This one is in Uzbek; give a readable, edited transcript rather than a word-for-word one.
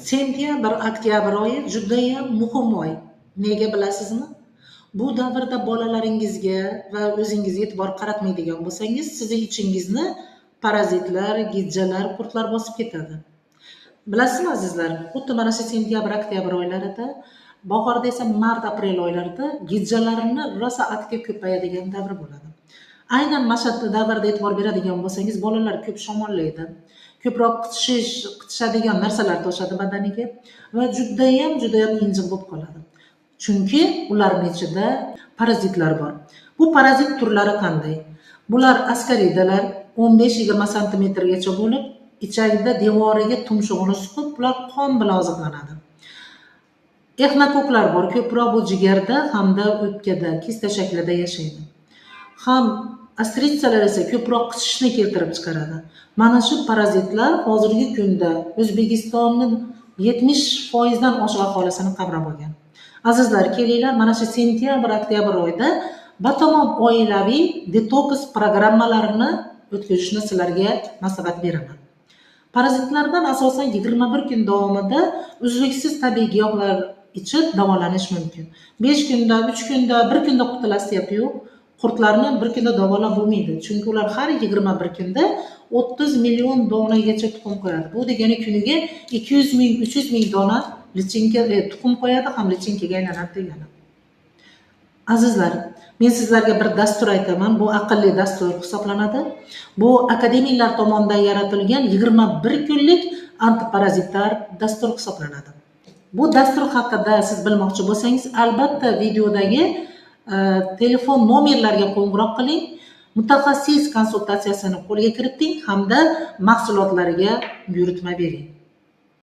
Sentyabr, oktyabr oyi judayam muhim oy. Nega bilasizmi? Bu davrda bolalaringizga va o'zingizga e'tibor qaratmaydigan bo'lsangiz, sizni ichingizni parazitlar, gijjalar, qurtlar bosib ketadi. Bilasizmi azizlar, xuddi mana shu sentyabr, oktyabr oylarida, bahorda esa mart, aprel oylarida gijjalarni rosa aktiv ko'payadigan davr bo'ladi. Aynan mana shu davrda e'tibor beradigan bo'lsangiz, bolalar ko'p shamollaydi, ko'proq qitishadigan narsalar toshadi badaniga va judayam, judayam injiq bo'lib qoladi. Chunki ularning ichida parazitlar bor. Bu parazit turlari qanday? Bular askaridalar 15-20 santimetrgacha bo'lib, ichagida devoriga tumshug'ini suqib, bular qon bilan oziqlanadi. Exnokoklar bor, ko'proq bu jigarda hamda o'pkada, kista shaklida yashaydi. Ham ostritsalar esa ko'proq qitishni keltirib chiqaradi. Mana shu parazitlar hozirgi kunda O'zbekistonning 70% dan oshiq aholisini qamrab olgan. Azizlar, kelinglar, mana shu sentyabr, oktyabr oyida batamom oilaviy detoks programmalarini o'tkazishni sizlarga maslahat beraman. Parazitlardan asosan 21 kun davomida uzluksiz tabiiy giyohlar ichib davolanish mumkin. 5 kunda, 3 kunda, 1 kunda qutulasiz gapi yo'q. Qurtlarni bir kunda davolab bo'lmaydi. Chunki ular har 21 kunda 30 million donagacha tuxum qo'yadi. Bu degani kuniga 200 ming, 300 ming dona lichinka tuxum qo'yadi ham lichinkaga aylanadi degani. Azizlar, men sizlarga bir dastur aytaman. Bu aqlli dastur hisoblanadi. Bu akademiklar tomonidan yaratilgan 21 kunlik antiparazitar dastur hisoblanadi. Bu dastur haqida siz bilmoqchi bo'lsangiz, albatta videodagi telefon nomerlariga qo'ng'iroq qiling, mutaxassis konsultatsiyasini qo'lga kiriting hamda mahsulotlarga buyurtma bering.